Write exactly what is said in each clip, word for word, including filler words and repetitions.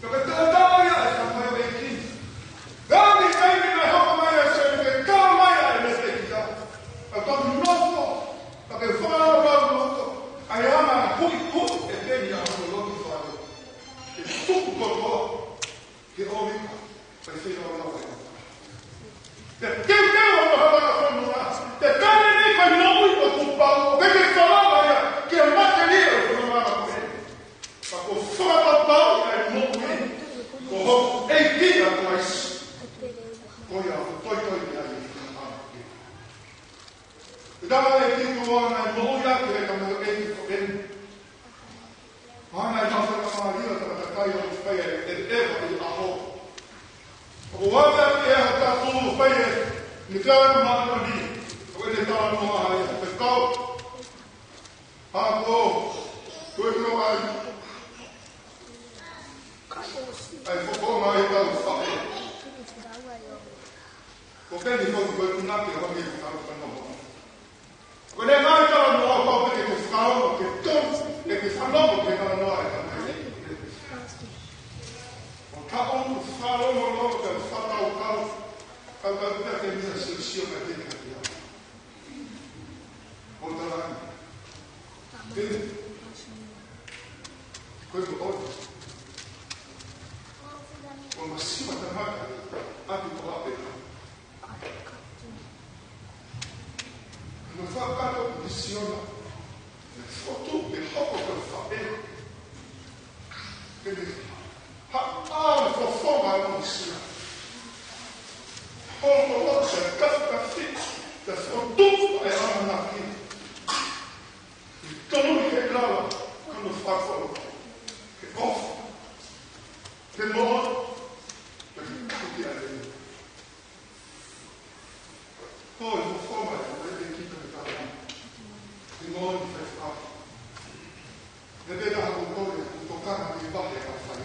Ka ke talatala ia ʻe tamaioʻeiki. Ngaahi taimi naʻe hoko mai ai ʻa Sione ke tala mai ʻa e meʻa ko ia. ʻA e toki nofo, ka ke fakalaulauloto, ʻa e anga ʻa e huʻihuʻi ʻe Peni ʻa hono lotu fale. Ke tuku kotoa, ke ʻomi ka, kae fai lau lau e. Ke teuteu hono hanga ʻa hono ʻa. Ke tane ni ka moʻui ʻoku pau, ʻoku ke falala ia, ke mate ni ʻo hono ʻa ko e. Ka ko fakapapau ʻa e moʻui, ko hoku ʻEiki ʻa Kalaisi. Ko ia ʻoku toitoi pē ai e fakaʻamu. ʻE tala ʻEiki ko ana moʻui ake ka mo ʻEiki ko eni. Ana i mafaka mālie ʻo tangata kai ʻo fai e ʻeva i ʻaho. ʻO ʻave ake ʻe ha tapu fai e ni ka ma ni. ʻO ʻene talanoa ai e kau. ʻA ko, ko e kau ai. ʻAi foko mai tau faʻē. Ko Peni foki ko e punake ʻo hake tau kanoa. Ko e ngaahi talanoa ʻoku pau pē ke ke fakaongo ke tonu, ke ke fanongo ke talanoa e tamai. ʻO ka ʻoku fakalongolongo ke fakakaukau, kaukau pē ke mia siosio ka ke ke kia. ʻO tala ni. Peni. Ko e ko ʻoku. ʻO masiva tangata, ʻaki ko hape. Naʻe fakakakato ʻe Sione, naʻe fotu ke hoko ko e faʻē. Peni, ha, ʻa e fofonga ʻo Sione. Hoko ʻo se kafikafi, ke fotu ʻa e ʻamanaki. ʻI tonu ke lava, kano fakolo. Ke ʻofa. Ke moʻoni. Ke kau ki ai. Ko e fofonga ʻo e ʻEiki ka e tala. Ke moʻoni ke fai. He pē ka haku koe, ʻoku tokanga ke vahe ka fai.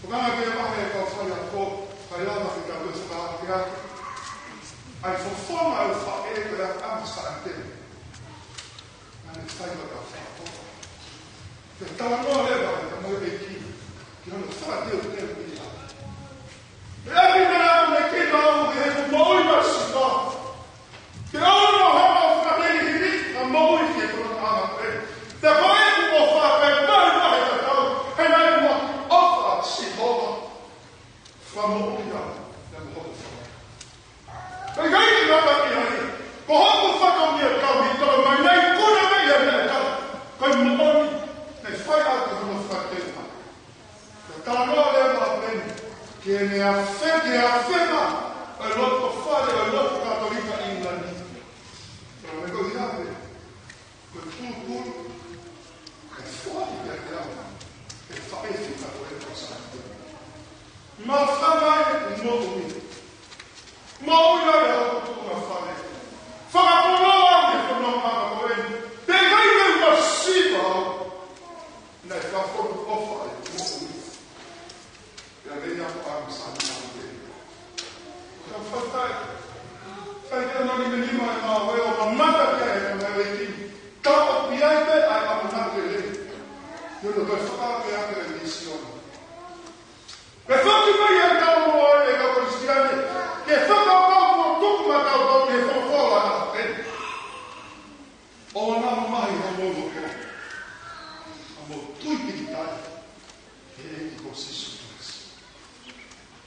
Tokanga ke vahe ka fai ako, fai lava ke ka pesa ka ake ake. ʻAi fofonga ʻo e faʻē ko e ʻamasante. Naʻe fai ka fai ako. Ke talanoa leva e tamaioʻeiki ki, ki hono fakateuteu ia. ʻE ʻapi mena ʻapi me ke nau ʻi he moʻui masiva. Ke ono hama o fakahihini ʻa moʻui ke kona ʻama pē. Te koe ʻoku mo fakakai mai mai tatau. He naʻe mo ʻofa ʻa Sihova. Fakamoʻui ia, naʻe mo hopo fakakai. Pea ʻikai ke ngata ʻi ai, ko hoku fatongia kau ʻi tolo mai nei kuna mei a mea kau, ko e moʻoni, naʻe fai atu hono fakateuha. Ka talanoa leva ʻa Peni, ke ne afe, ke afe ma, ʻa e loto fale, ʻa e loto Katolika ʻi ʻIngilani. Pea me ko ia pē, ko e pulupulu, ʻe foaki pē ʻe au, ʻe faʻē fika ko e kau sāniti. Māfana e moʻui. Moʻui ai ʻa hoku tuʻunga fale. Fakakoloa ʻi he fononga ko eni. Te kai ke masiva au. Naʻe fakafoki ʻofa e moʻui. Pea mei ako ʻa Misani ʻa Mele. Ka fatai. Kai ke nani me nima e mawe ʻo mamata ki ai e ʻEiki. Ka ʻoku ʻi ai pē ʻa e ʻamanaki lelei. Io no kai fakaake ake e misiona. Ke foki mai e tau moa e kau Kalisitiane. Ke fakapapau mo tuku ma tau tau ke fakafola ʻa e. ʻOua naʻa mamahi hoʻomou loto. ʻA mou tui pīkitai. He ʻEiki ko Sīsū Kalaisi.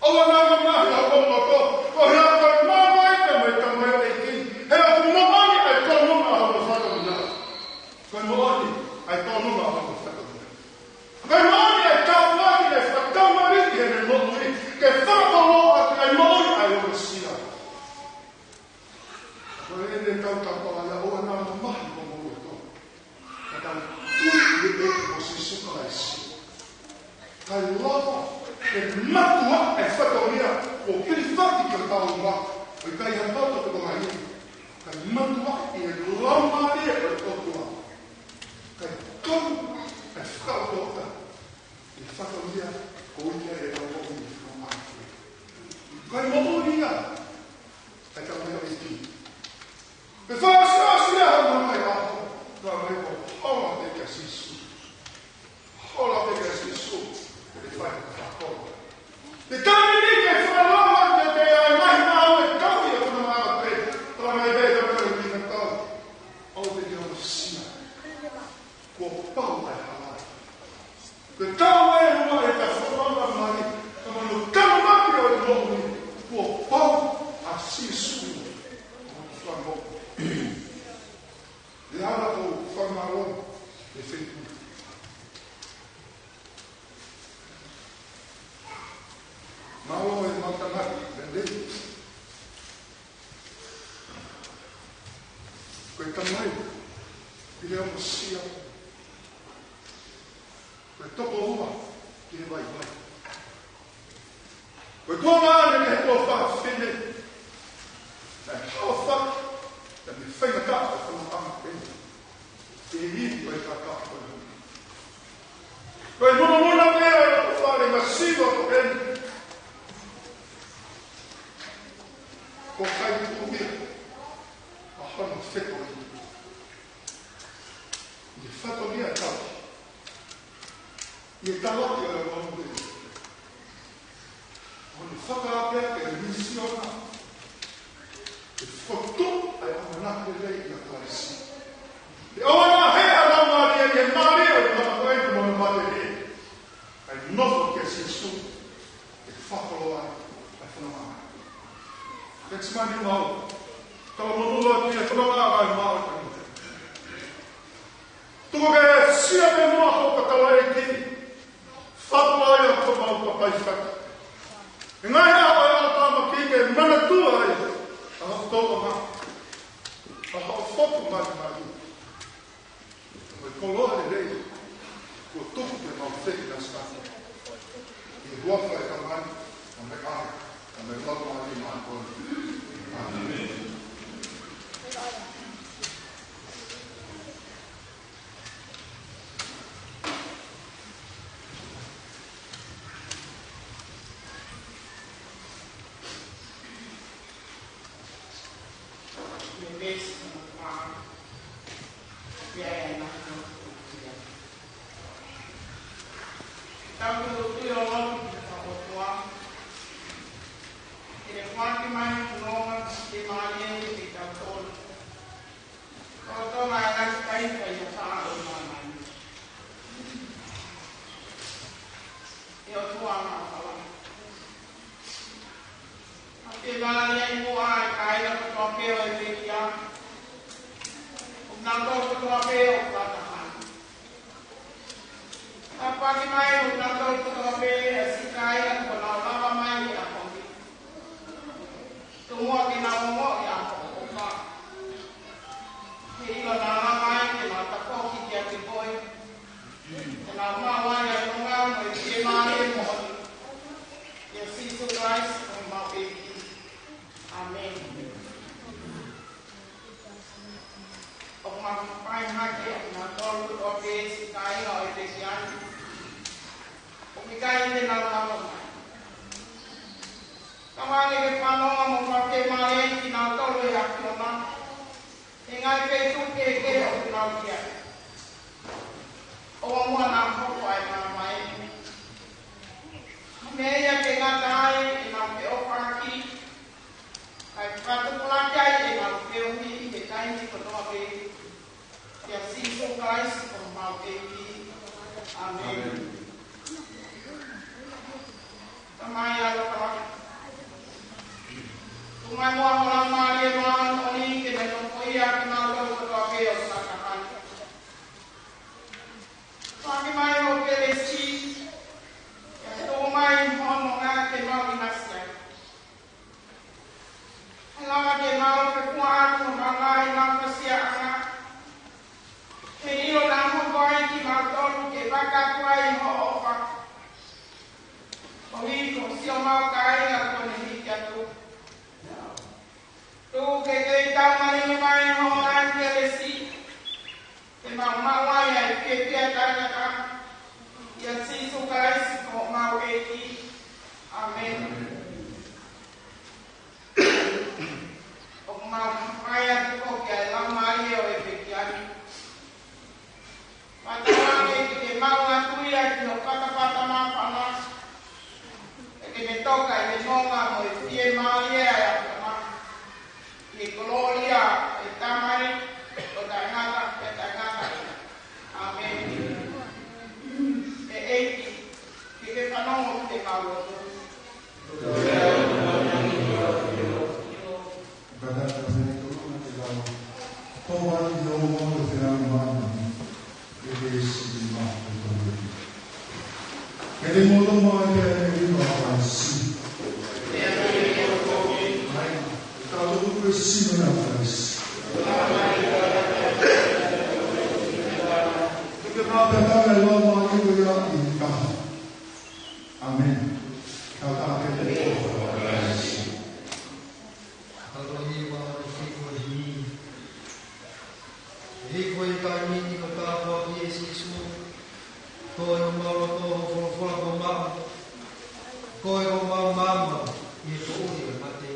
ʻOua naʻa mamahi hoʻomou loto, ko e hā ko e māvae te mai tamaioʻeiki, he ʻoku moʻoni ʻa e tōnunga hono fatongia. Ko e moʻoni ʻa e tōnunga hono fatongia. Ko e moʻoni ʻa e tauaki, ʻa e fakataumaiʻi ʻi heʻene moʻui, ke fakakoloa atu ʻa e moʻui ʻa e ʻokosia. Ko ʻene tautapa ia ʻoua naʻa mamahi hoʻomou loto. Ka tau tui ʻi he ʻEiki ko Sīsū Kalaisi. Kae lava ke matuʻa e fatongia ʻo pili fati ka tau ma. ʻOku ʻikai ha loto ko hai. Kae matuʻa ʻi he Laumālie ʻo e ʻOtua. Kae tonu e fakaʻofoʻofa. ʻI he fatongia ko ia e tau moʻui ʻi he Laumālie. Kae moʻui ia. Kae tau moʻui ʻEiki. Ke fakaʻosiʻosi ia ha mamahi ʻaho, ka mai ko hola pē kia Sīsū. Hola pē kia Sīsū. Kuo pau ʻa e hala. Ko e tau e ua e ka fakamanamani, ka manu tau maki ʻo e moʻui, kuo pau ʻa Sīsū ʻo fakamoʻui. ʻE ala ʻo fakamālō e feituʻu. Mālō e matanaki, lelei. Ko e tamai, pile o sia. Ko e tokoua, ki he vaivai. Ko e tuongaʻane ki he tuofāfine. Naʻe haofaki, naʻe faingataʻa, ko e tuongaʻane. Ko e ivi, ko e kaka, ko e. Ko e munomuna pē ʻa e fale masiva ko eni. Ko e kai tuʻu ia, ʻa hono fekau. ʻI he fatongia tau. ʻI he tau ʻa e ʻamanaki. ʻO ne fakaakeake e misiona. ʻE fokotuʻu ʻa e ʻamanaki lelei ʻia Kalaisi. ʻE ʻoua naʻa hē ʻa e Laumālie, ʻe mālie ʻa e mana ko eni mo e mate ni. ʻA e nofo kia Sīsū. ʻE fakaloa ʻa e fononga. Fetsimani mau. Kalamonula ki he fononga ʻa e mau. Tuku ke sia pē muʻa hoʻo tatala ʻEiki. Fakalaia ko mau papai fata. ʻE ngaahi ʻaho ʻa e ʻatamaki ke manatua ai ʻa hoʻo tōʻonga. ʻA hoʻo fotu malimali. Ko e koloa lelei. Kuo tuku ke mau feki na sitaki. ʻI he huafa ʻo e Tamai, ʻa e ʻAlo, ʻa e Laumālie Māʻoniʻoni. ʻĀmeni. Tau tui ʻo lotu ki he ʻOtua. Ke ne foaki mai hono nonga, ke mālie kiate kitautolu. Ko e tō mai ʻa e ngaahi taimi ʻa e faʻahinga ʻo e māmani. ʻE ʻOtua māfana. ʻOku ke mālie ai muʻa ʻa e kāinga kotoa pē ʻo e pekia. ʻOku nau tō kotoa pē ʻo fakataha. Tāpuaki mai ʻo nau tō kotoa pē ʻa e siʻi kāinga kuo nau lava mai ʻi he ʻaho ni. Tomuʻa ke nau ongoʻi ʻa hoʻo ʻofa. He ʻilo naʻa nau lava mai ke nau tafoki kiate koe. Ke nau maʻu ai ʻa e nonga mo e fiemālie moʻoni. ʻIa Sīsū Kalaisi ko homau ʻEiki. ʻĀmeni. ʻOku mau fakaʻapaʻapa hake ʻa kinautolu kotoa pē siʻi kāinga ʻo e pekia ni. ʻOku ʻikai te nau lava mai. Tauange ke fanongo mo fakafiemālieʻi kinautolu ʻe he ʻAfiona. ʻI he ngaahi feituʻu kehekehe ʻoku nau ʻi ai. ʻOua muʻa naʻa hoko ʻa e mamae. Meʻa ia ke ngata ai ʻenau feʻofaʻaki. Kae fakatupulaki ai ʻenau feohi ʻi he taimi kotoa pē. ʻIa Sīsū Kalaisi ko homau ʻEiki. ʻĀmeni. Tamai ʻaloʻofa. Tuku mai muʻa ho Laumālie Māʻoniʻoni ke ne nofoʻia kinautolu kotoa pē ʻoku fakataha. Foaki mai ho kelesi, ke tuku mai hono nonga ke mau ʻinasi ai. Ke lava ke mau fekumi atu homau ngaahi mafasia ʻanga. He ʻilo naʻa hoko ai kimautolu ke fakatuai hoʻo ʻofa. Koeʻuhi ko siʻomau kāinga kuo ne hiki atu. Tuku ke kei taumalingi mai hoʻo kelesi. Ke mau maʻu ai ʻa e fiefia taʻengata. ʻIa Sīsū Kalaisi ko homau ʻEiki. ʻĀmeni. ʻOku mau fai atu ko e Laumālie ʻo e pekia ni. Fakatauange ke mau ʻatu ia ki ho fatafata māfana. ʻE ke ne toka ʻi he nonga mo e fiemālie ʻa e ʻAfiona. ʻI he kolōlia ʻo e Tamai, ʻo taʻengata, pea taʻengata. ʻĀmeni. Ke siʻi ma e koe. Ke te moto mai ke ne i ma fasi. Ai, ka tuku ke siʻi ma fasi. Ke ma pētā e lo ma i ko ia i ka. Amen. Ka ka ke te moto mai. Ka to i ma fasi ko i. He ko e taimi ni ko tāpuaki ʻe Sīsū, ko e mau loto ho folofola ko mau, ko e ko mau maama, ʻi he ko ui e mate.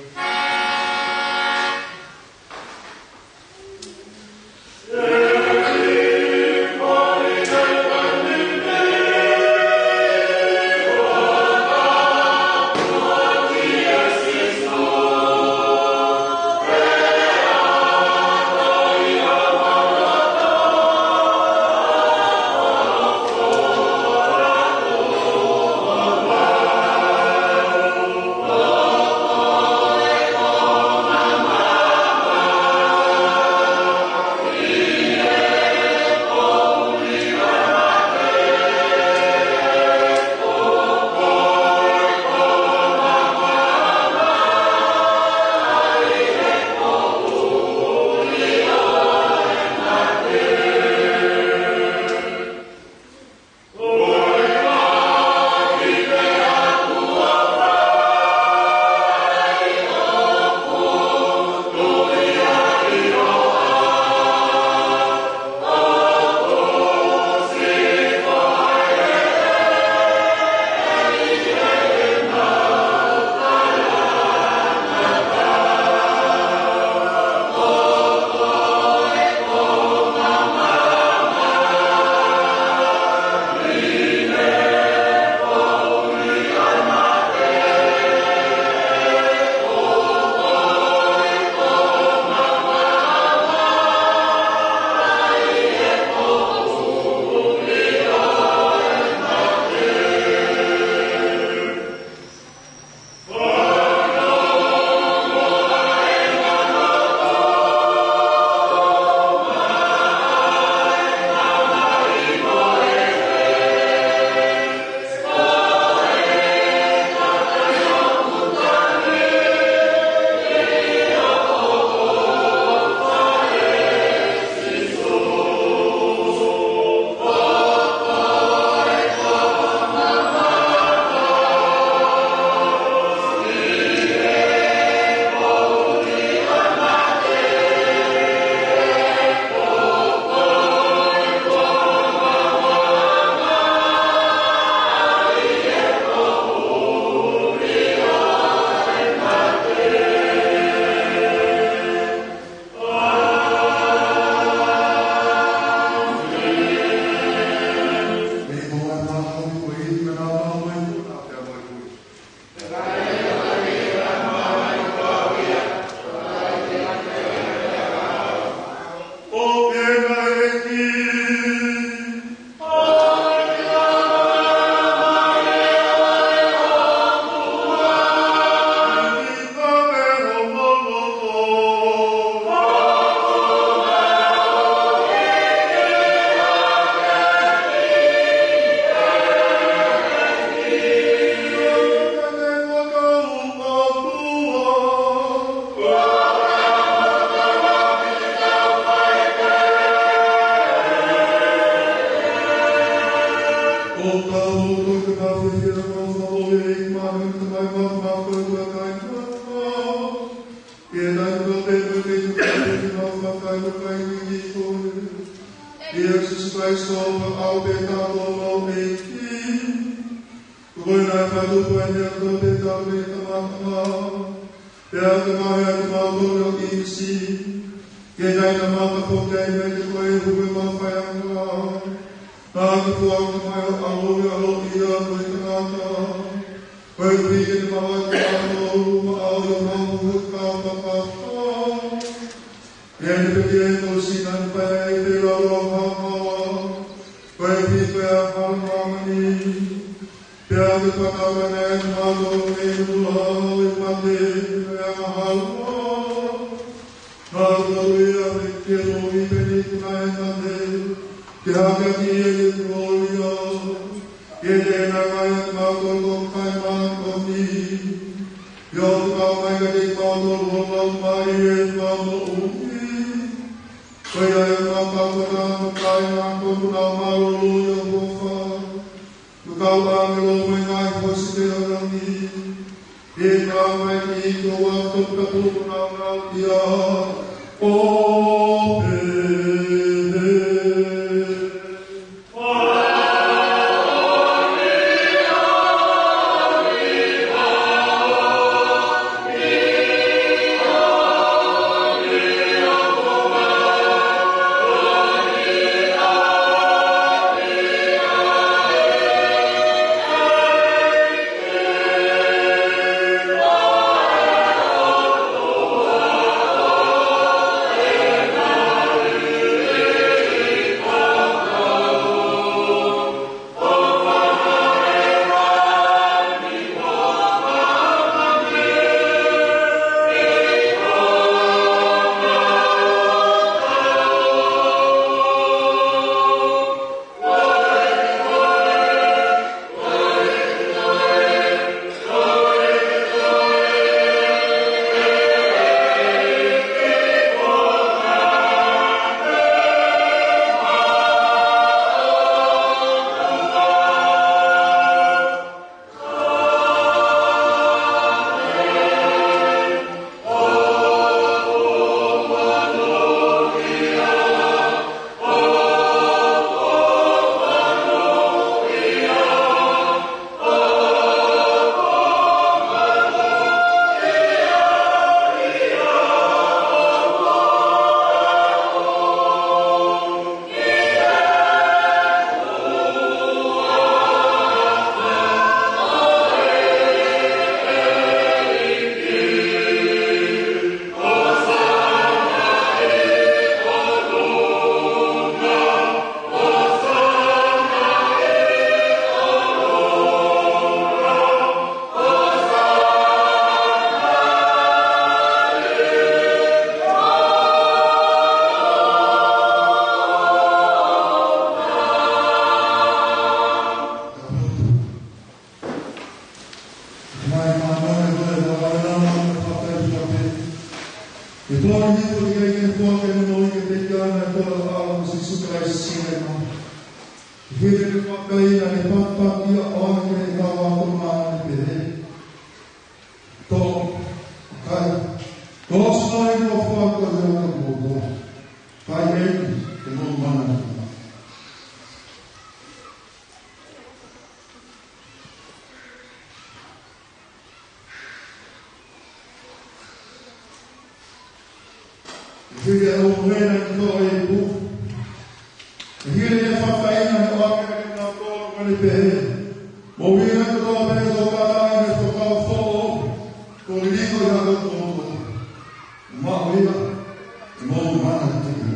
Ko koe naʻe fakatupu ʻa e meʻa kotoa pē ʻoku tau pehē ʻi he tamatamata. Pea ke maʻu ʻe kimautolu ʻa e ʻīmisi, ke taʻengata foki ai meiate koe ʻi he hū ʻo e mafaiʻanga. Naʻa ke foaki mai ho ʻAlo, ʻAlo ia ko e tangata, koeʻuhi ke ne maʻu ʻaki kimautolu, maʻau ʻi homau moʻui fakafāfā. Pea ne pekia ʻi he kolosi, naʻa ne paea ʻi he pela ʻo e haohaoa, koeʻuhi ko e hala ʻo māmani. Pea ke fakatauange ʻa kimautolu mei he motuʻa ʻo e mate mo e angahala. Naʻa ke tui ʻa e pekia ʻo e moʻui pea ne ikuna ʻi he mate, ke hākeakiʻi ʻIo, ʻio, gloria. ʻIo, te na ngai e mākolo kai mākoni. ʻIo, te kau mai ka te mākolo lau mai e māmoʻui. Ko ia e mākolo ka na kai mākoni na mālōlō ʻia ʻOfa. Ko e kau ʻāngelo mo e ngaahi hōsite ʻo langi. ʻE kau mai ki he ʻOtua toputapu ʻo nau ngāueʻia ʻo pehē. Mai māmani ko e whakalana mo e whakatātā pē. ʻE pōni ni ko ia ke fua ke no i ke te kia na ko la ala mo Sīsū Kalaisi Sīsū e mā. ʻI he ke whakaina ne pāpākia ʻo ʻana ke ne kau ako māmani pehē. Tō, kai. Tō sai no whako e ana mo tō. Kai e, ke no mana ki mā. ʻE hili ʻa e ʻoku hena ki tō e pū. ʻE hili e fakaina ni o ake ke na tō mani pehē. Mo hili ʻa e tō pehē tō kātā e fakafoʻou. Ko lili ko ia ko tō tō. Ma o ia. Mo mana ki mā.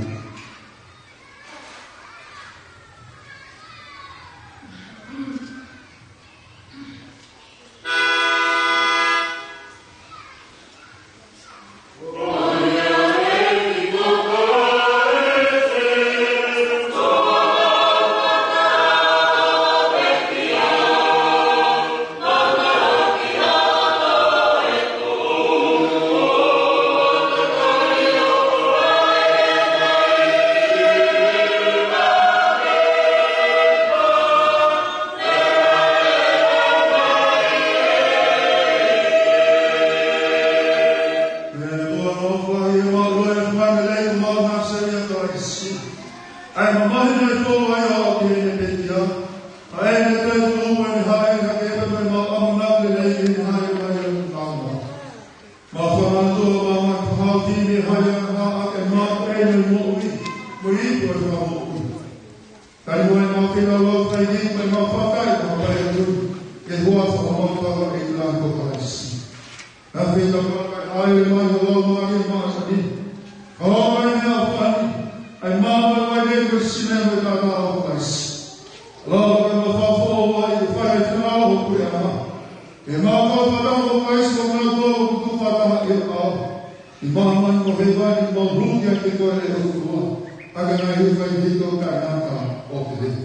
ʻAi mamahi mai tō ai ʻo ki he pekia. ʻAi ne tau tō mai hae hake pē mai ʻamanaki lelei ke hae mai ʻo kāma. Ma whakatō ma ma whakatī me hae ana ake ma ʻene moʻui. Mo i ko e whakamoʻui. Kai mo e ma kina lau kai ni ko e ma whakai ma kai atu. Ke hua whakamau kawa e ila ko Kalaisi. Na fei ka paka ai le mai ho lau ma ni ma sa ni. Ka lau mai ni a pani. ʻAi ma ma mai le ko sine mo e ka ma o Kalaisi. Lau ka ma whafo o ai e whai e tana o kui a ma. E ma ka whakatau o Kalaisi ko ma tō o kutu whataha e au. ʻI māmani mo hēvani mo hūkia ke koe le o tua. Ake ngai hu kai hito kai nata. ʻo pehē.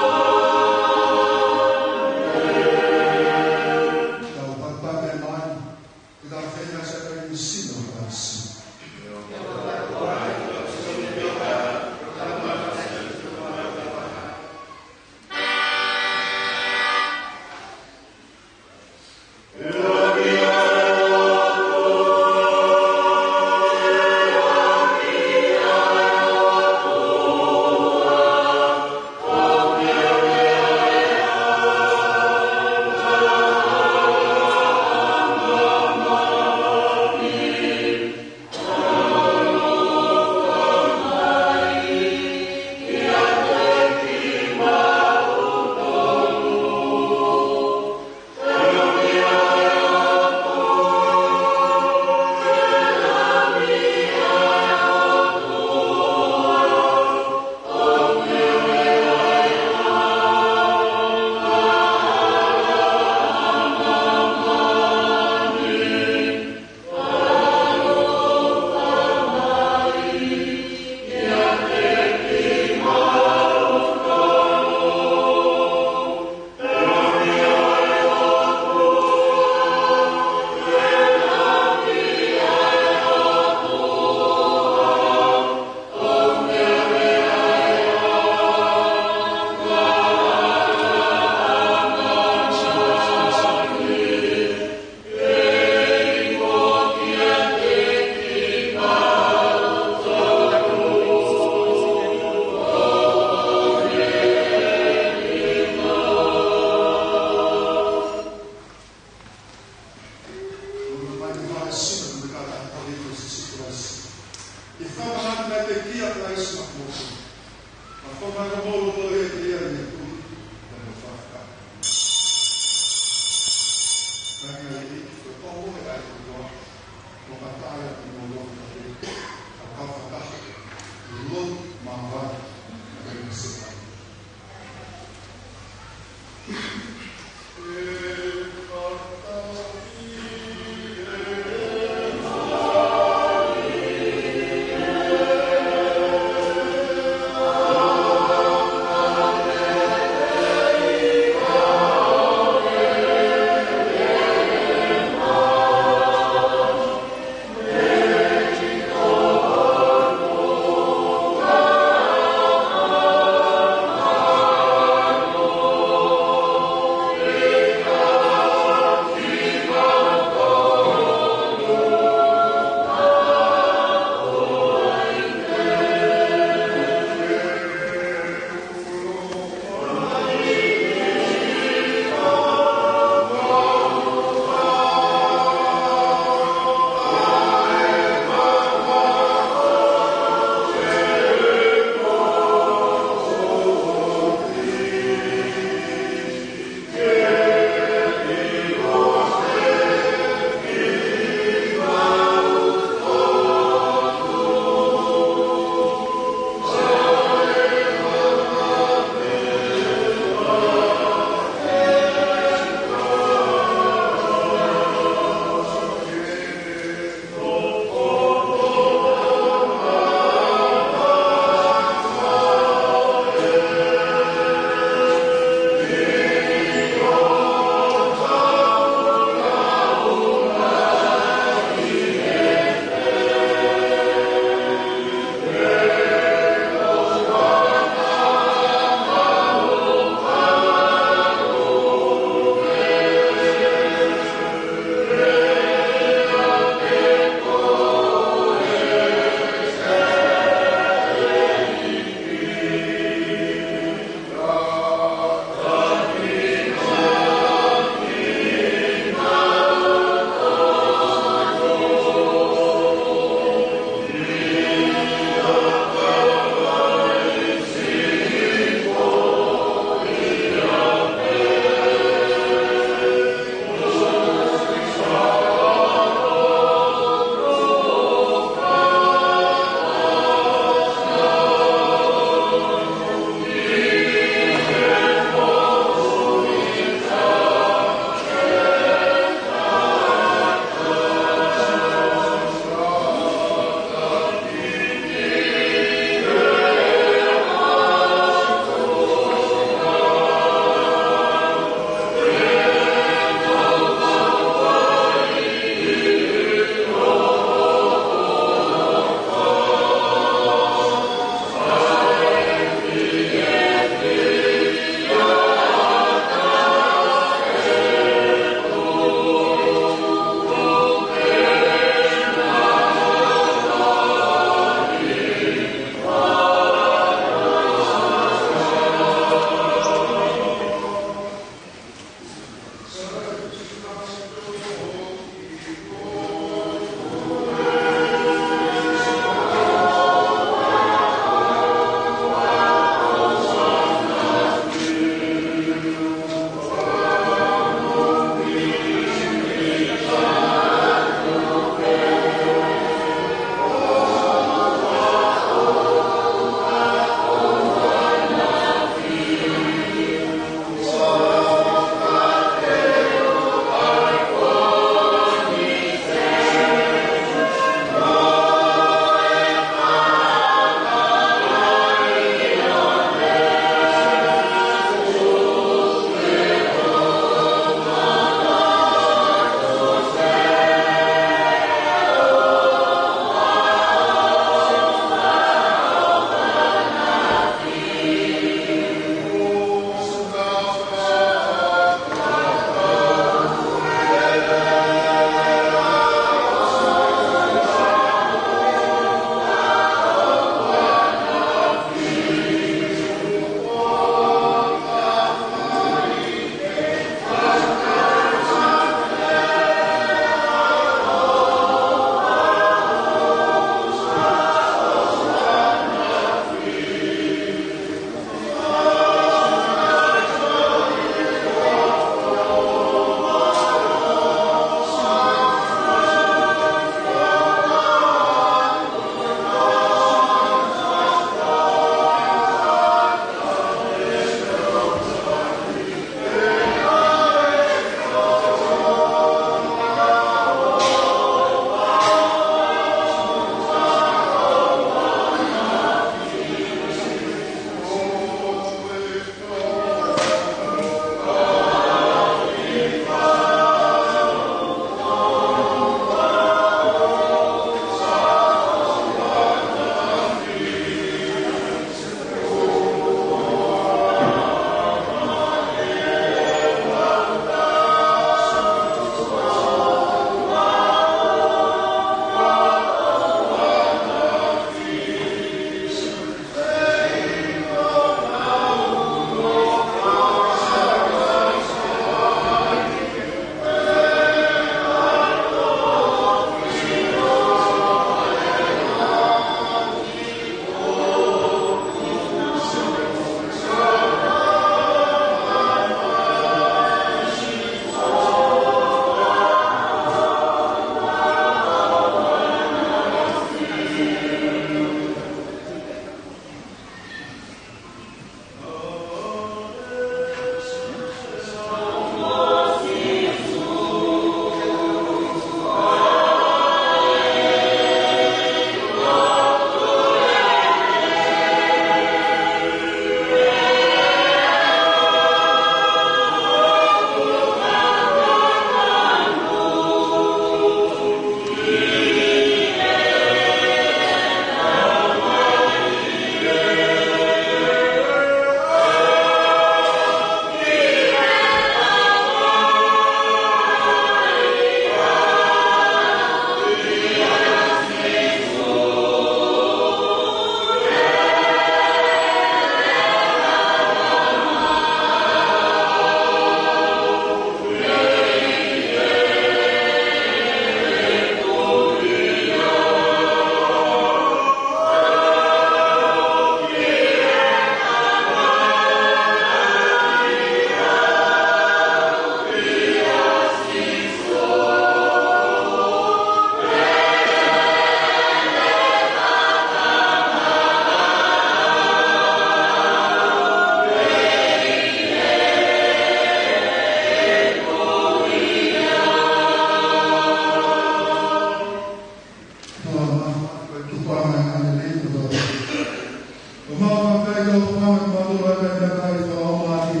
Tō atu ʻa e taʻataʻa ʻi he fakaʻaongaʻi,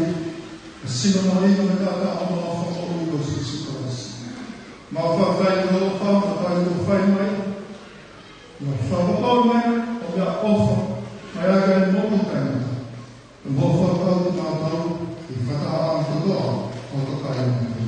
ʻa e sino mahino ʻo e taʻataʻa ʻoku mau fakaʻuli ko Sīsū Kalaisi. Mau fakafetaʻi ʻi he ʻofa, ʻofa ʻoku fai mai, ʻoku fakapapau mai, ʻo meʻaʻofa, mai ʻa e moʻui taʻengata. ʻOku mau fakapapau kimautolu, ʻi he fakatahaʻanga kotoa, ʻo tokaiʻi mai.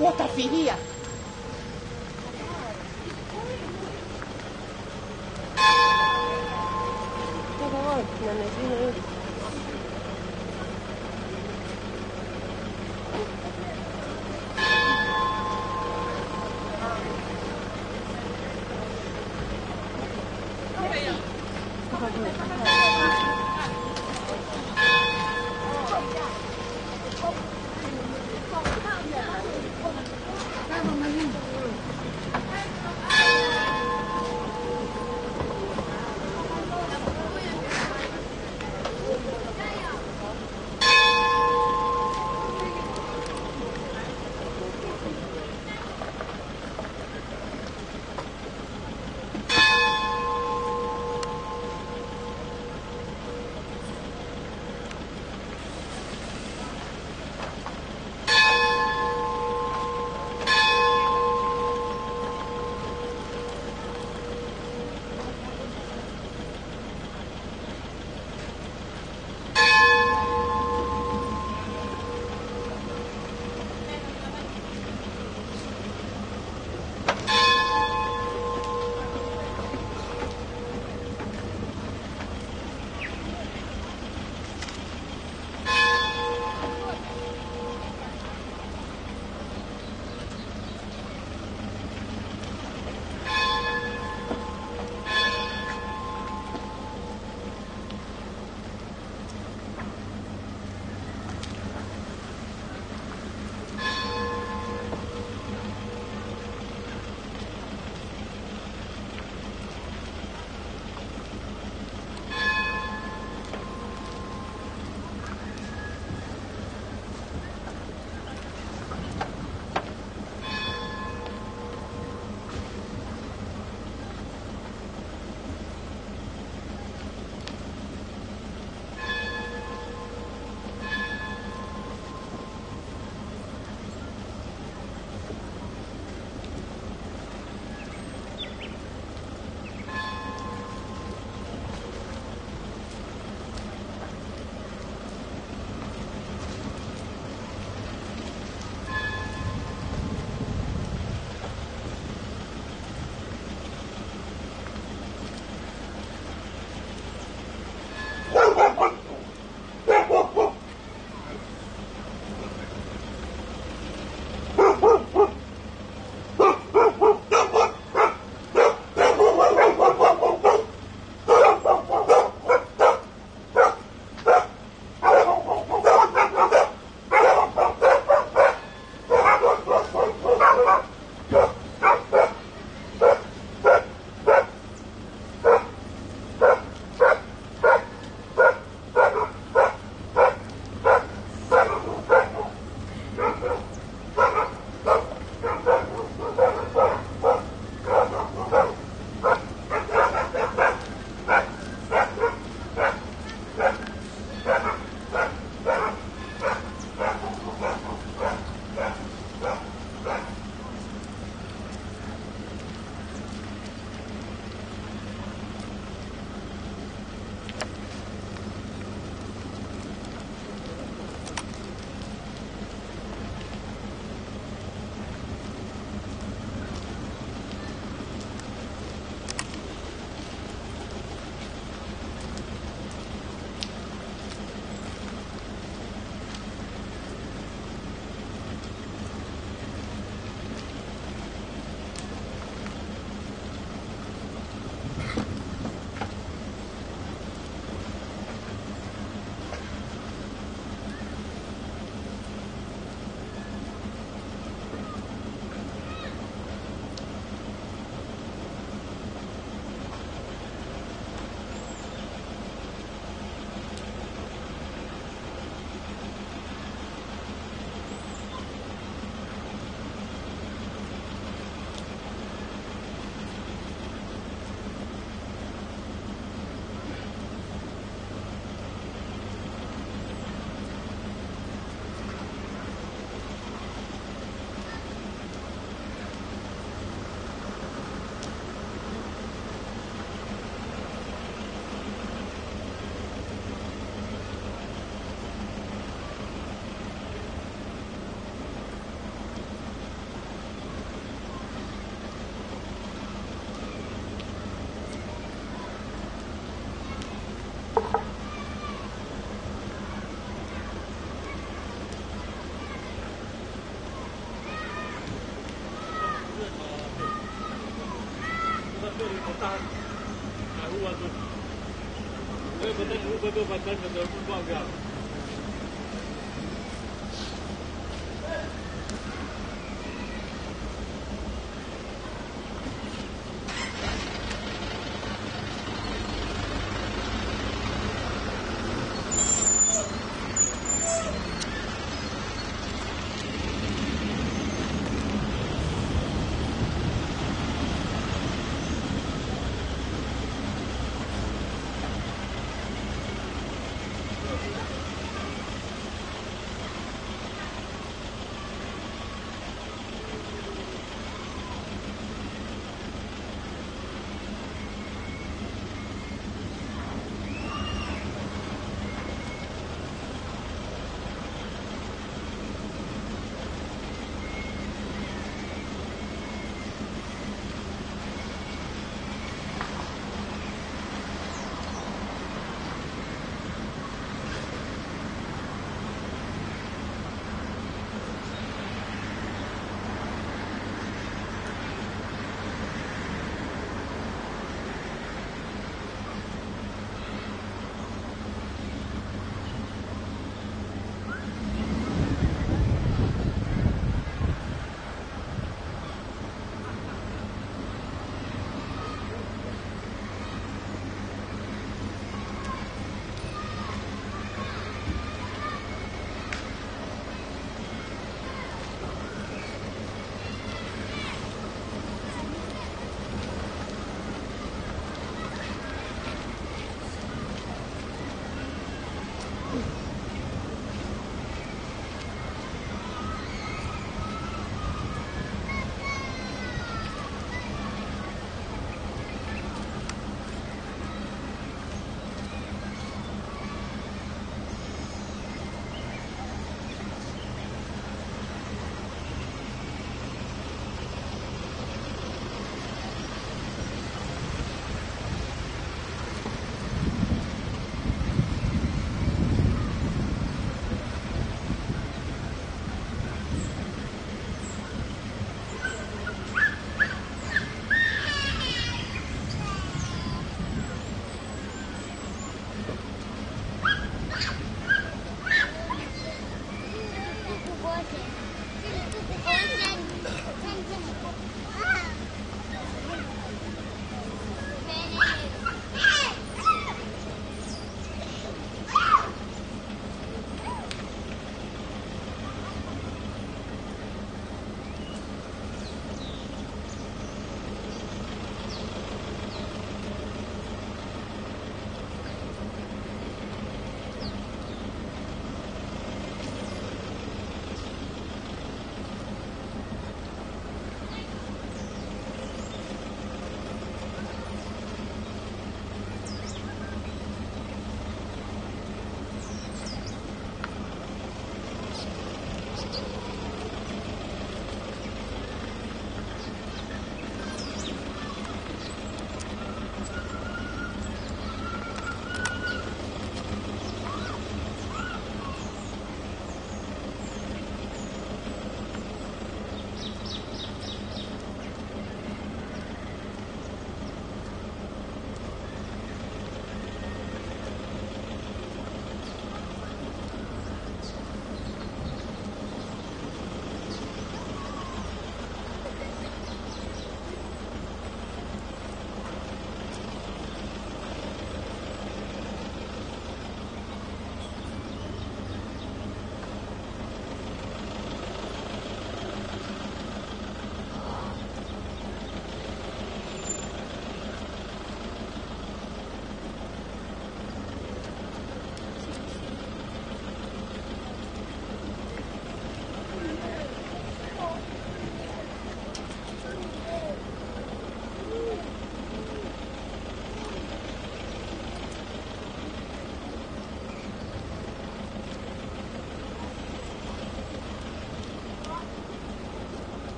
What a filia.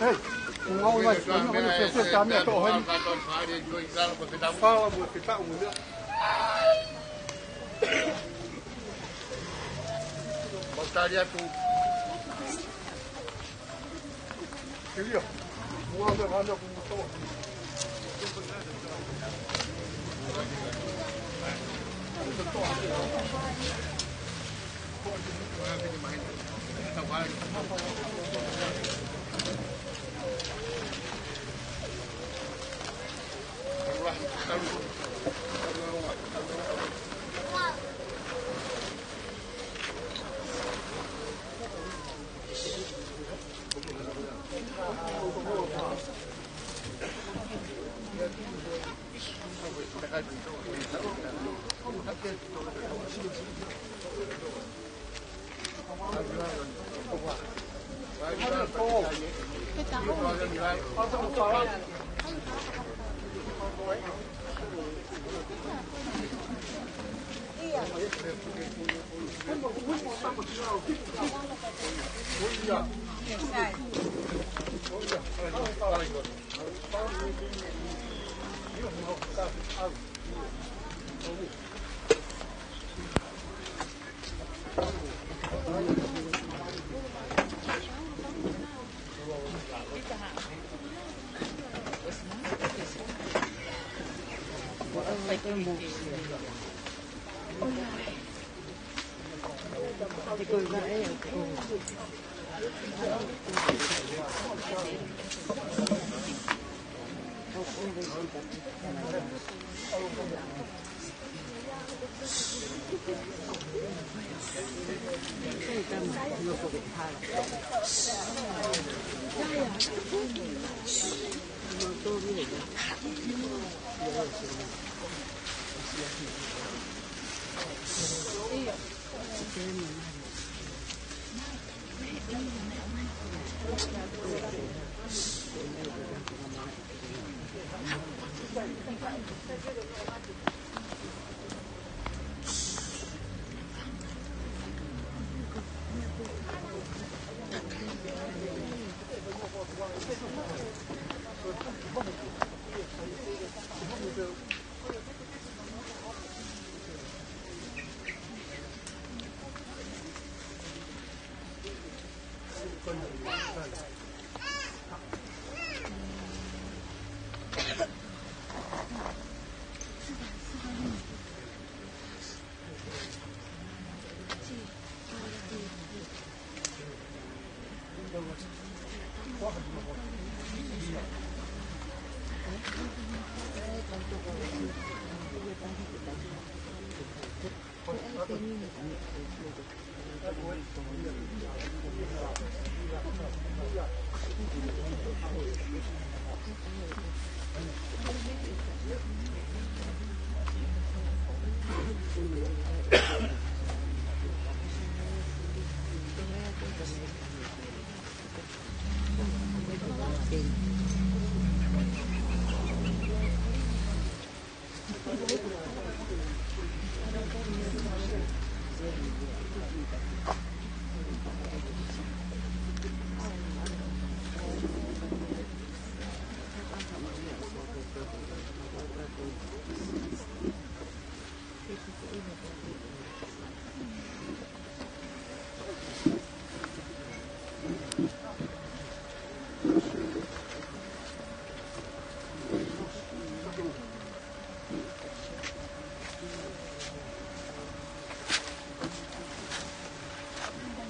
Hei, ʻoua mai, ʻoua mai, ʻoua mai, ʻoua mai. Fala, mo e fetaʻu, mo e meʻa. Mau tali atu. Ke lio. Mua me vana ku muto.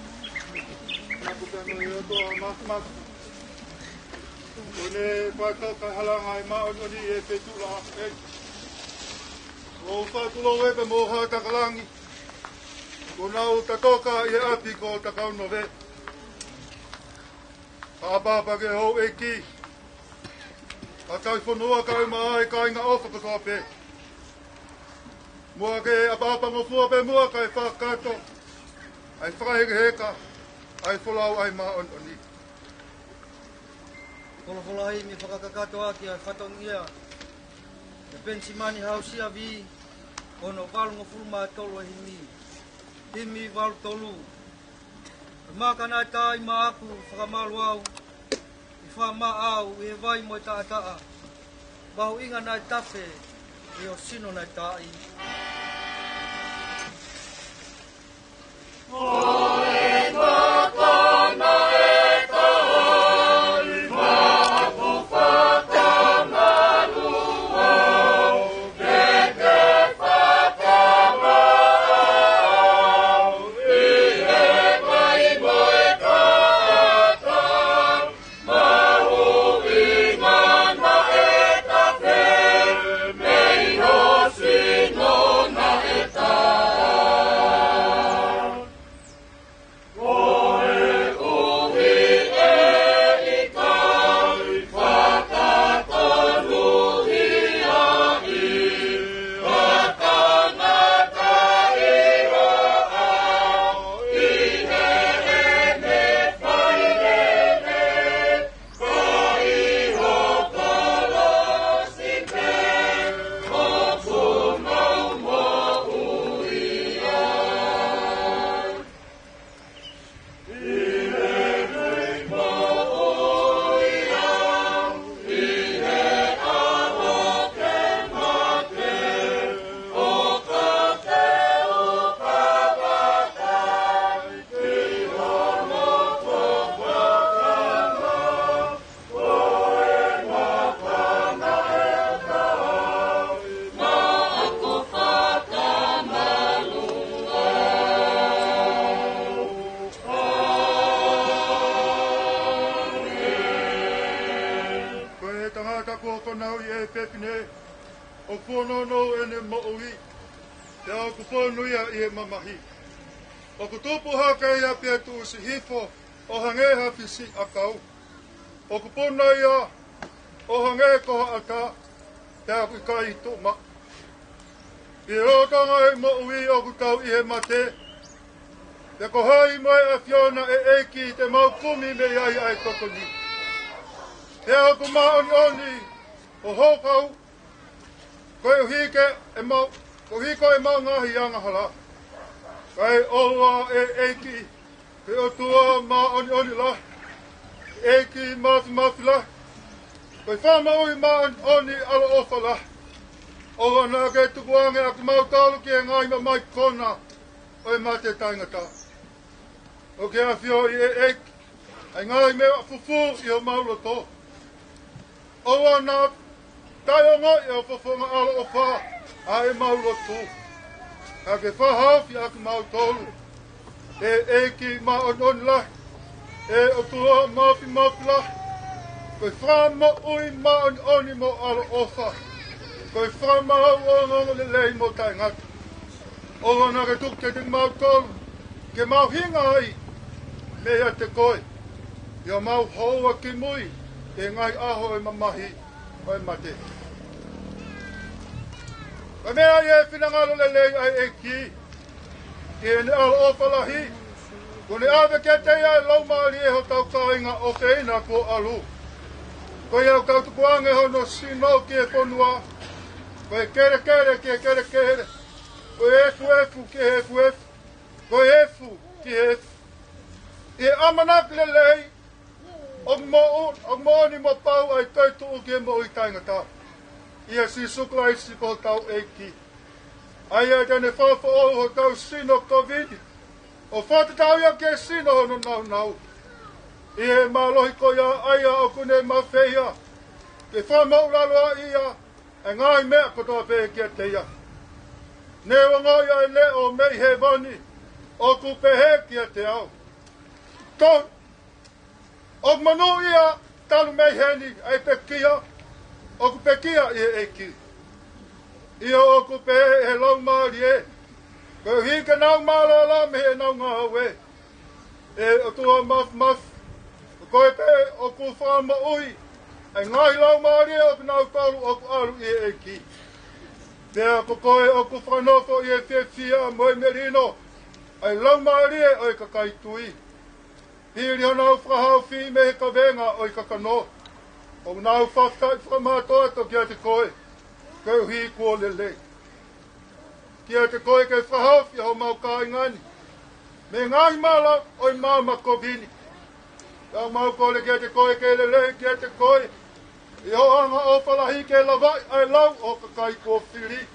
Naʻa ku pehē mo e ʻOtua Māfimafi, ʻoku ne fakatoka e halanga ʻa e māʻoniʻoni ʻi he feituʻulaʻā ko eni. ʻOku ou fakatulou pē mo Haʻa Takalangi, kuo nau fakatoka ʻi he ʻapi ko Takaunove. ʻApaʻapa ki he houʻeiki, ʻa e kau fonua kae ʻumaʻā e kāinga ʻofa kotoa pē. Muʻa ke ʻapaʻapangofua pē muʻa kae fakakakato ʻa e fakahekeheka ʻa e folau ʻa e māʻoniʻoni. Folofola himi fakakakato ʻaki ʻa e fatongia ʻe Penisimani Hausia Vī, ono valungofulu mā tolu e himi. Himi valu tolu. Maka naʻe tā ai maʻaku, fakamalu au, ʻi he fakamaʻa au ʻi he vai mo e taʻataʻa. Mahuʻinga naʻe tafe, ʻi ho sino naʻe taaʻi. Ko e tangata kuo fanauʻi ʻe he fefine, ʻoku nounou ʻene moʻui, pea ʻoku fonu ia ʻi he mamahi. ʻOku tupu hake ia pea tuʻusi hifo, ʻo hangē ha fisi ʻakau. ʻOku puna ia ʻo hangē ko ha ʻatā, pea ʻoku ʻikai tuʻu maʻu. ʻI he lolotonga ʻo e moʻui ʻoku tau ʻi he mate, pea ko hai mo e ʻAfiona ʻe ʻEiki te mau kumi mei ai ʻa e tokoni. Pea ʻoku māʻoniʻoni ʻa ho kau, Koeʻuhi ke ʻemau, koeʻuhi ko ʻemau ngaahi angahala. Kae ʻoua ʻe ʻEiki, ko e ʻOtua māʻoniʻoni lahi, ʻEiki māfimafi lahi, ko e Fakamoʻui māʻoniʻoni ʻaloʻofa lahi, ʻoua naʻa ke tukuange ʻa kimautolu ki he ngaahi mamahi kona ʻo e mate taʻengata. ʻOku ke ʻafioʻi ʻe ʻEiki ʻa e ngaahi meʻa fufū ʻi homau loto. ʻOua naʻa taʻeongoʻi ʻe ho fofonga ʻaloʻofa ʻa ʻemau lotu. Ka ke fakahaofi ʻa kimautolu, ʻe ʻEiki māʻoniʻoni lahi, ʻe ʻOtua māfimafi lahi, ko e Fakamoʻui māʻoniʻoni mo ʻaloʻofa, ko e Fakamaau ʻo e ongoongolelei mo taʻengata. ʻOua naʻa ke tuku kiate kimautolu ke mau hinga ai meiate koe, ʻi homau houa kimui ki he ngaahi ʻaho ʻo e mamahi ʻo e mate. Ko e meʻa ia ʻe finangalo lelei ai ʻEiki, ki heʻene ʻaloʻofa lahi, kuo ne ʻave kiate ia ʻa e laumālie hotau kāinga ʻofeina kuo ʻalu. Ko ia ʻoku tau tukuange hono sino ki he fonua, ko e kelekele ki he kelekele, ko e efuefu ki he efuefu, ko e efu ki he efu, ʻi he ʻamanaki lelei ʻoku moʻu, ʻoku moʻoni mo pau ʻa e toetuʻu ki he moʻui taʻengata, ʻia Sīsū Kalaisi ko hotau ʻEiki. ʻA ia te ne fakafoʻou hotau sino kovini, ʻo fakatatau ia ki he sino hono nāunau, ʻi he mālohi ko ia ʻa ia ʻoku ne mafeia ke fakamoʻulaloaʻi ia ʻa e ngaahi meʻa kotoa pē kiate ia. Ne u ongoʻi ʻa e leʻo mei hēvani ʻoku pehē kiate au, Tohi, ʻoku monūʻia talu mei heni ʻa e pekia ʻoku pekia ʻi he ʻEiki, ʻio ʻoku pehē ʻe he laumālie, koeʻuhi ke nau mālōlō mei heʻenau ngāue. ʻE ʻOtua māfimafi, ko koe pē ʻoku fakamoʻui ʻa e ngaahi laumālie ʻo kinautolu ʻoku ʻalu ʻi he ʻEiki. Pea ko koe ʻoku fakanofo ʻi he fiefia mo e melino ʻa e laumālie ʻo e kakai tui, hili honau fakahaofi mei he kavenga ʻo e kakano, ʻoku nau fakafetaʻi fakamātoato kiate koe koeʻuhi kuo lelei. Kiate koe ke fakahaofi ʻa homau kāinga ni mei he ngaahi mala ʻo e maama kovini. Pea ʻoku mau kole kiate koe ke lelei kiate koe ʻi hoʻo angaʻofa lahi ke lavaʻi ʻa e lau ʻo e kakai kuo fili,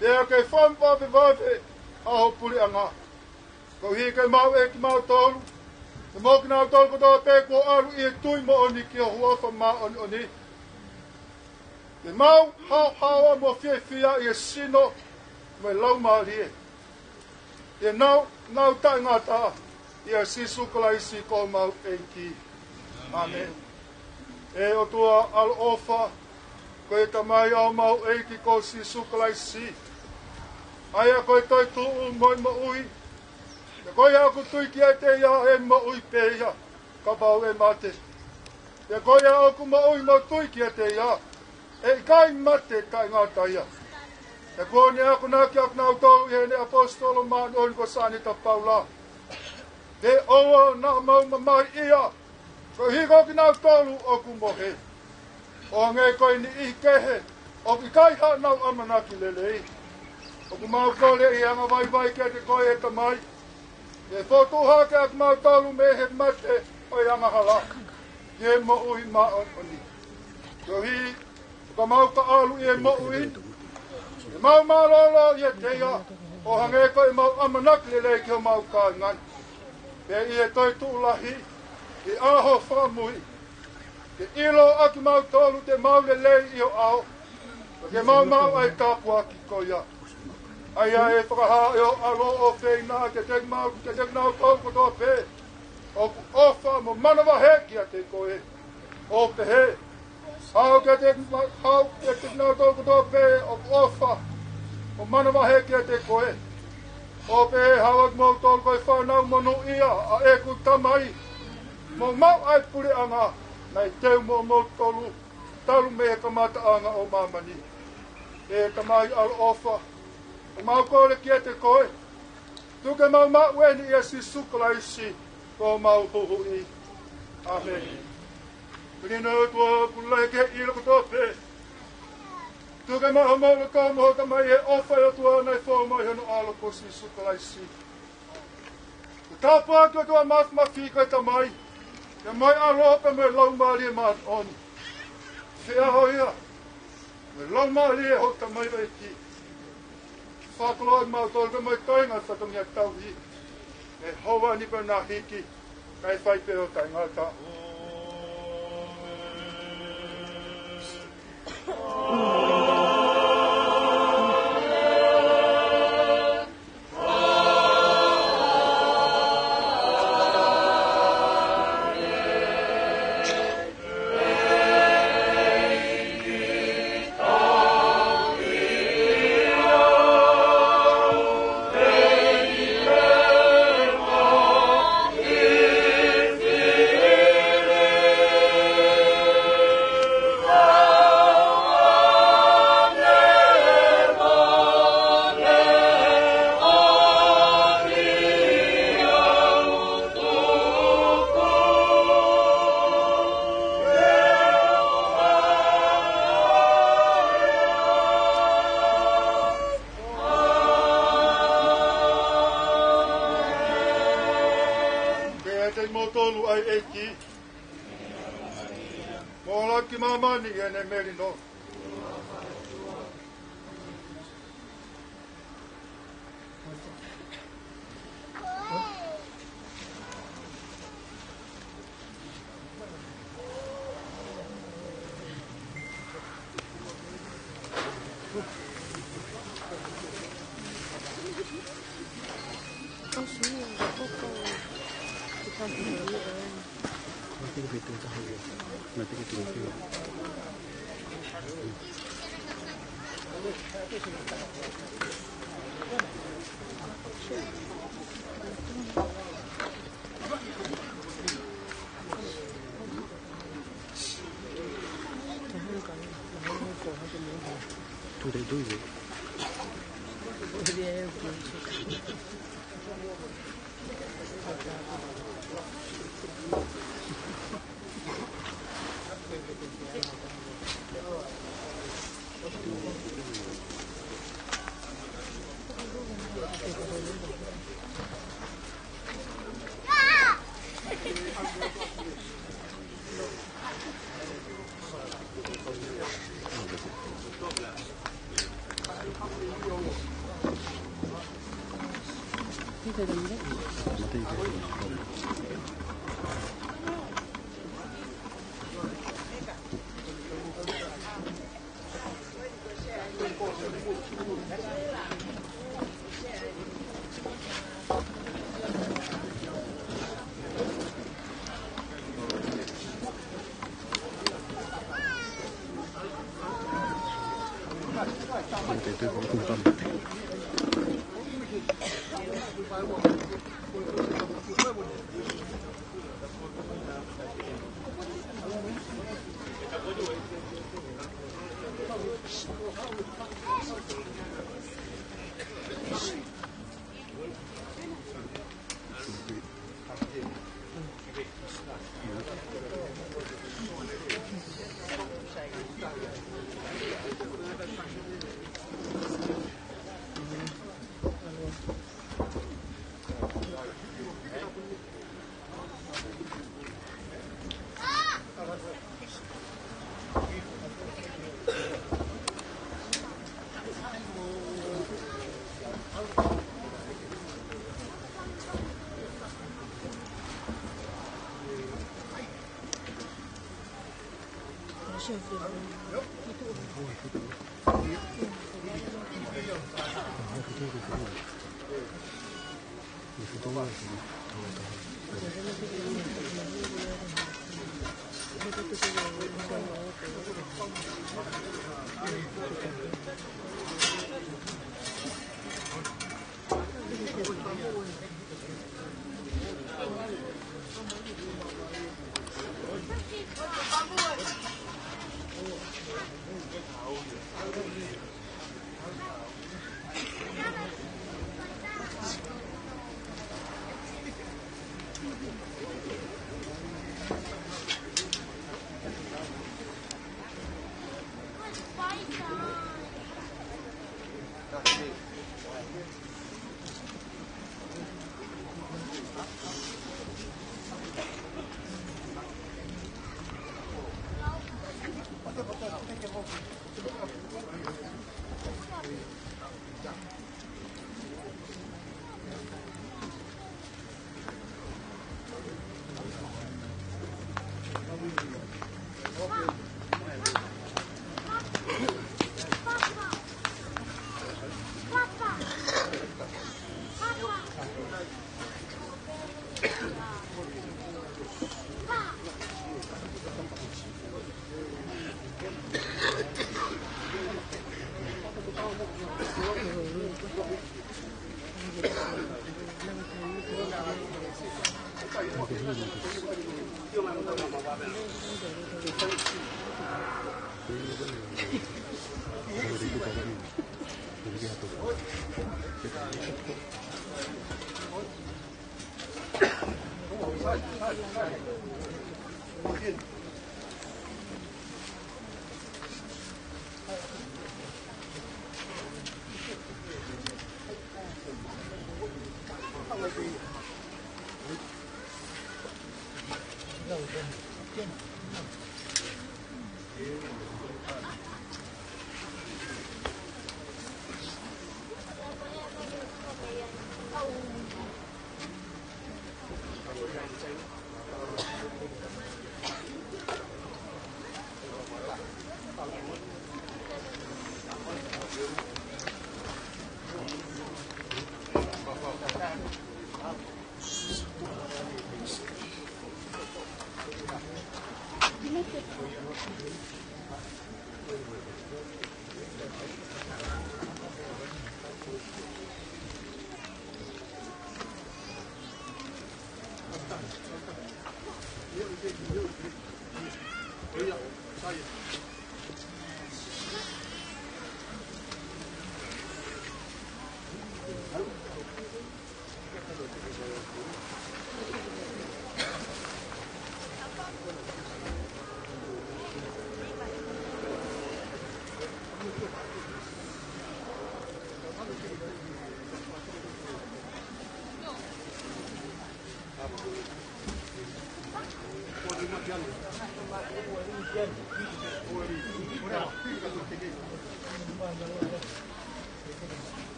pea ke fakavavevave ʻa ho puleʻanga, koeʻuhi ke mau ʻe kimautolu, pea mo kinautolu kotoa pē kuo ʻalu ʻi he tui moʻoni ki ho huafa māʻoniʻoni, ke mau haohaoa mo fiefia ʻi he sino mo e laumālie, ʻi he nāunau taʻengata, ʻia Sīsū Kalaisi ko homau ʻEiki. ʻĀmeni. ʻE ʻOtua ʻaloʻofa, ko e Tamai ʻa homau ʻEiki ko Sīsū Kalaisi, ʻa ia ko e toetuʻu mo e moʻui, pea ko ia ʻoku tui kiate ia ʻe moʻui pē ia kapau ʻe mate, pea ko ia ʻoku moʻui mo tui kiate ia ʻe ʻikai mate taʻengata ia. Pea kuo ne akonaki ʻa kinautolu ʻi heʻene ʻaposetolo māʻoniʻoni ko Sānita Paula, ke ʻoua naʻa mau mamahiʻia koeʻuhi ko kinautolu ʻoku mohe, ʻo hangē ko e niʻihi kehe ʻoku ʻikai haʻanau ʻamanaki lelei. ʻOku mau kole ʻi he anga vaivai kiate koe ʻe Tamai, ke fokotuʻu hake ʻa kimautolu mei he mate ʻo e angahala ki he moʻui māʻoniʻoni, koeʻuhi ka mau ka ʻalu ʻi he moʻui, ke mau mālōlō ʻiate ia, ʻo hangē ko ʻemau ʻamanaki lelei ki homau kāinga ni, pea ʻi he toetuʻu lahi ʻi he ʻaho fakamui, ke ʻilo ʻa kimautolu te mau lelei ʻi ho ʻao, pea ke mau maʻu ʻa e tāpuaki ko ia, ʻa ia ʻe fakahā ʻe ho ʻAlo ʻofeina kiate mau, kiate kinautolu kotoa pē ʻoku ʻofa mo manavahē kiate koe, ʻo pehē: Haʻu kiate, haʻu kiate kinautolu kotoa pē ʻoku ʻofa mo manavahē kiate koe, ʻo pehē: Haʻu ʻa kimoutolu ko e fānau monūʻia ʻa ʻeku Tamai, mo maʻu ʻa e puleʻanga naʻe teu moʻomoutolu talu mei he kamataʻanga ʻo māmani. ʻE Tamai ʻaloʻofa, ʻoku mau kole kiate koe, tuku ke mau maʻu eni ʻia Sīsū Kalaisi ko homau Huhuʻi. ʻĀmeni. Melino ʻOtua ʻoku lahi ki he ʻilo kotoa pē, Tuku ke maʻu homou loto mo hoʻo tamaioʻeiki ʻi he ʻofa ʻa e ʻOtua naʻe fou mai ʻi hono ʻAlo ko Sīsū Kalaisi. Ko e tāpuaki ʻa e ʻOtua Māfimafi ko e Tamai, mo e ʻAlo pea mo e Laumālie Māʻoniʻoni. Feʻao ia mo e laumālie ʻo hoʻo tamaioʻeiki. Fakakoloa kimautolu pea mo e toenga ʻo e fatongia tauhi, ʻi he ʻaho ni pea naʻa hiki, kae fai pē ʻo taʻengata. Ke ʻiate kimoutolu ʻa e ʻEiki. Mo ʻalu ki māmani ʻi heʻene melino.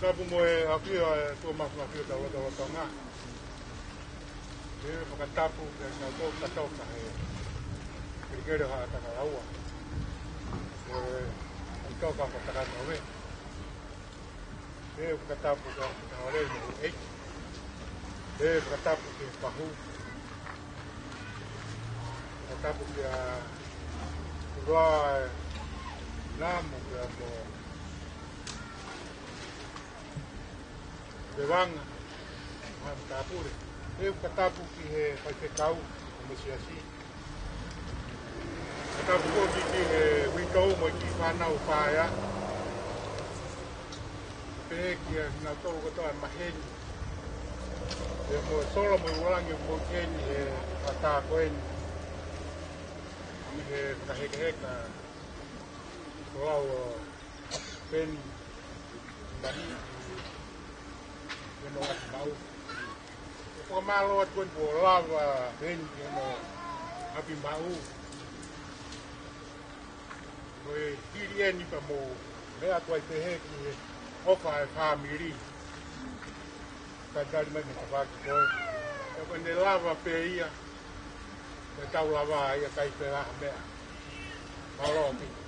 Tapu mo e ʻafio ʻa e ʻOtua Māfimafi ʻo e lotolotonga. ʻE fakatapu kiate kinautolu kātoa he kelekele ʻo Haʻatakalaua. ʻE ʻi toka fakatakanga ʻo e. ʻE fakatapu kiate kinautolu mo e ʻEiki. ʻE fakatapu ki he pahu. Fakatapu kia Tuloa ʻe Namu kia mo Vevanga, mo Haʻa Matāpule. ʻE fakatapu ki he faifekau ʻo e siasi. Fakatapu foki ki he uitou mo e kiʻi fānau paea. Pehē kia kinautolu kotoa maheni. ʻE mo Solo mo Ulangi mo Keni he fata ko eni. Ni he fakahekeheka ko au ʻo Peni Mani. ʻE mo ʻApimaʻu. ʻE fakamālō atu eni kuo lava Peni ʻe mo ʻApimaʻu. Ko e hili eni pea mou lea atu ai pehē ki he ʻofa ʻa e fāmili. Tatali mai mei he tafaʻaki ko ē. Ka ko ʻene lava pē ia, ʻe tau lava ia, ʻikai pē ha meʻa. Mālō ʻaupito.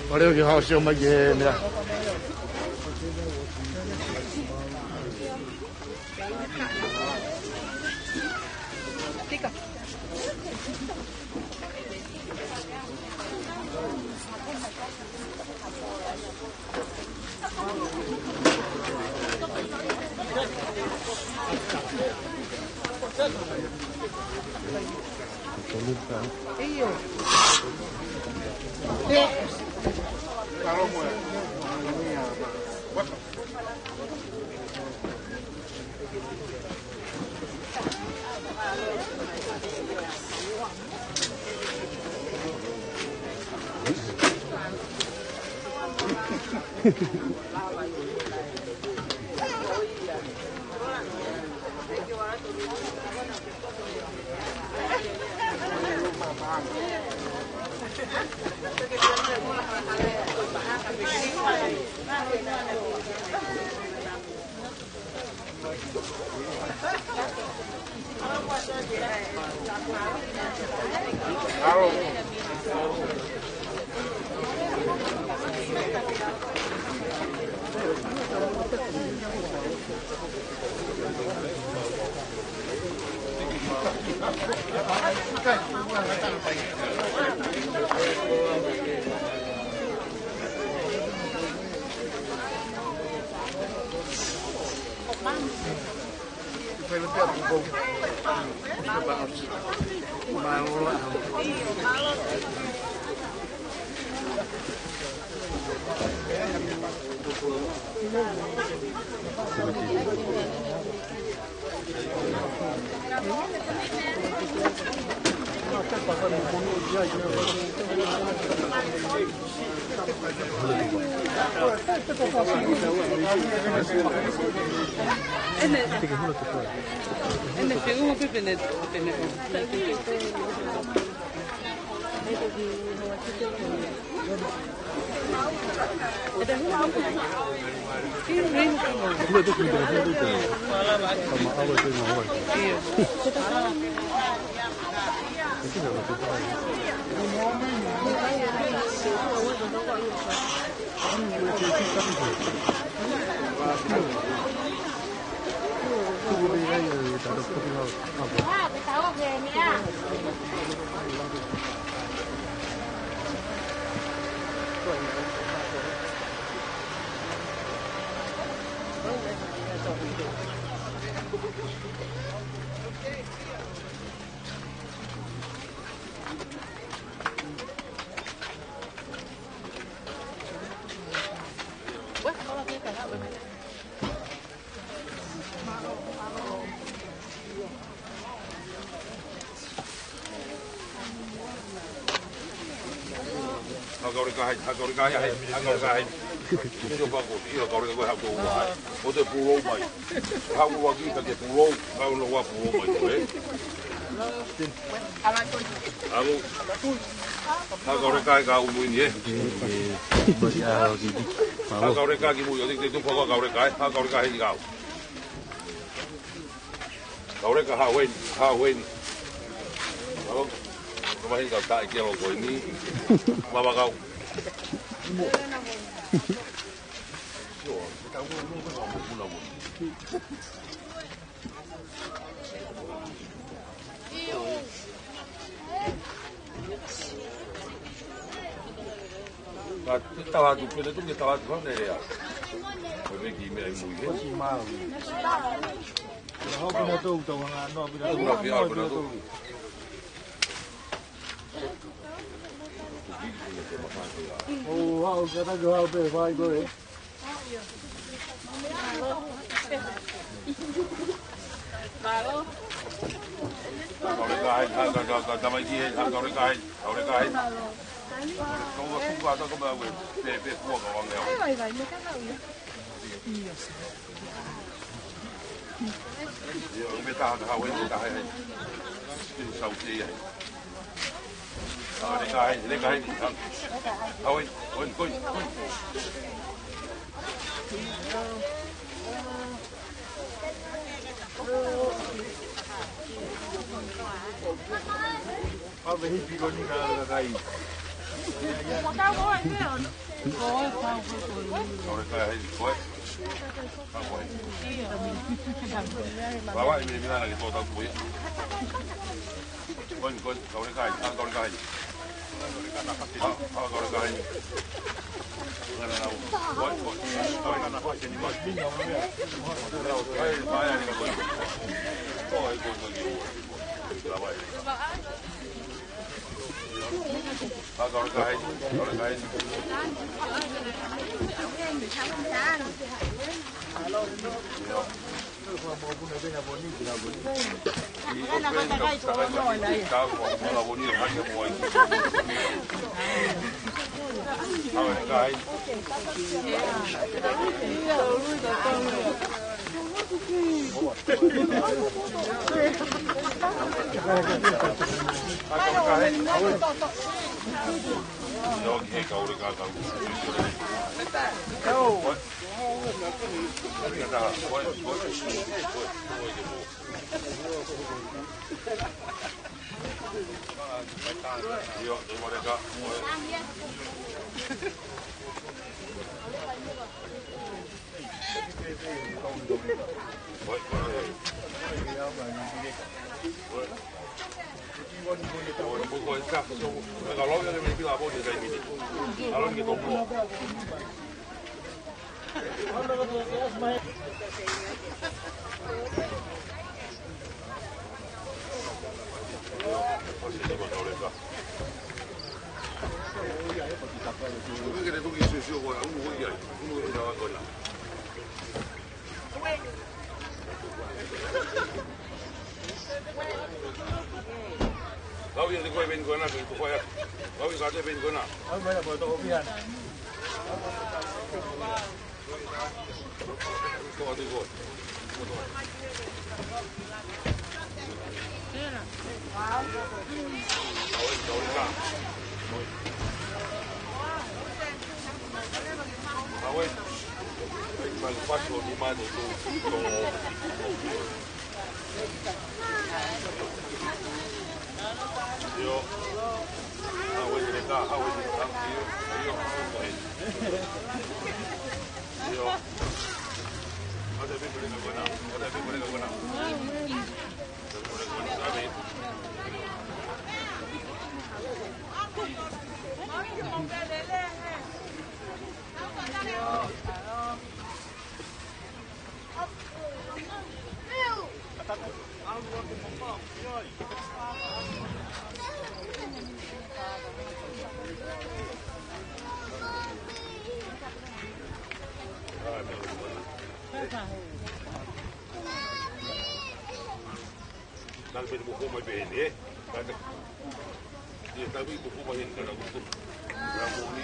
ʻOku ou kiʻi haʻu ʻo sio mai ki he meʻa. Hakaore kahe, hakaore kahe, hakaore kahe. Sio pako, io hakaore kahe, hakaore kahe. ʻO te pulou mai. Hau ua ki ka te pulou, hau no ua pulou mai, ē? Alo. Hakaore kahe ka u mui ni, ē? Hakaore kahe ki mui, ʻo te te tufa hakaore kahe, hakaore kahe ni kau. Kaore kahe hau eni, hau eni. Hau, kau mahi kau taʻe ke lo ko eni. Mama kau. Sio, kau mo mo mo mo mo. Ka te tala atu, pene tu ke tala atu hane ea. Ko e veki me ai mui he. Ko si mau. Ko hau pina tou tau hanga no pina tou. Ua pia pina tou. ʻO hau ka taku hau pe fai ko e. Hakaore kahe, hakaore kahe, hakaore kahe, hakaore kahe. Kau ka tuku atu ko mea ue, pe, pe kua ka wange au. Ia, me taha, taha, ue, taha, ue. Tino sau te ia. Hakaore kahe, hakaore kahe. Hau, ue, ue, ue. ʻAve hipi ko ni ka ka kai. Kaore kai hei koe. Kaore. Wawa i me mila na ki tō tau kuia. Koe, koe, kaore kai, kaore kai. Lau ia te koe veni koe na, ke tu koe. Lau ia ka te veni koe na. Au mai la mo to opian. Ko atu koe. Awe, awe ka. Awe. Ai, mai paso ni mane tu. Io. Awe, te ka, awe, te ka. Io, io. Io. Ate pipele ka kona. Ate pipele ka kona. Tau pē mo ko mai pē heni, ē? Tau pē. Ia, tau pē mo ko mai heni, tau pē. Tau pē ni.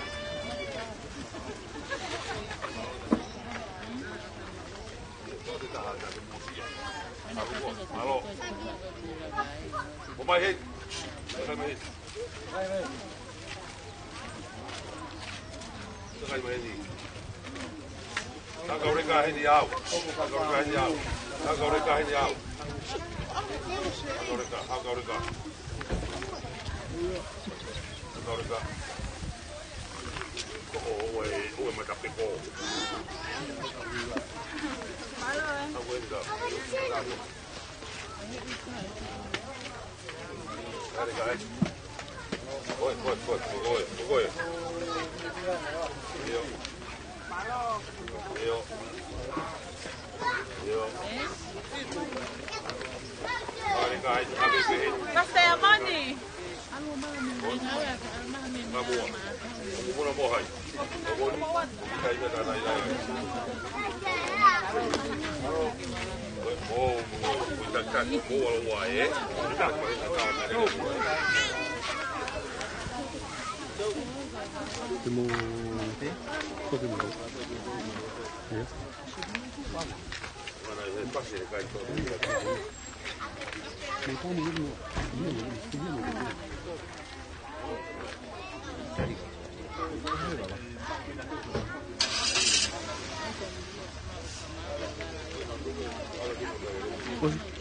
Ia, tau pē taha, tau pē mo ia. Tau pē, mālō. Ko mai heni. Ko mai heni. Ko mai heni. Hakaureka heni au. Hakaureka heni au. Hakaureka heni au. Hakaureka, hakaureka. Hakaureka. Ko ʻoe, ʻoe matapepo. Hakaureka. Hakaureka. Ko ʻoe, ko ʻoe, ko ʻoe, ko ʻoe, ko ʻoe. ʻIo. ʻIo. ʻIo. Hakaureka, hakaureka. Ka sea mani. Ka mua. Ka mua mo hai. Ka mua. Ka mua. Ka mua. Te mo, ko te mo. Ia. Oi.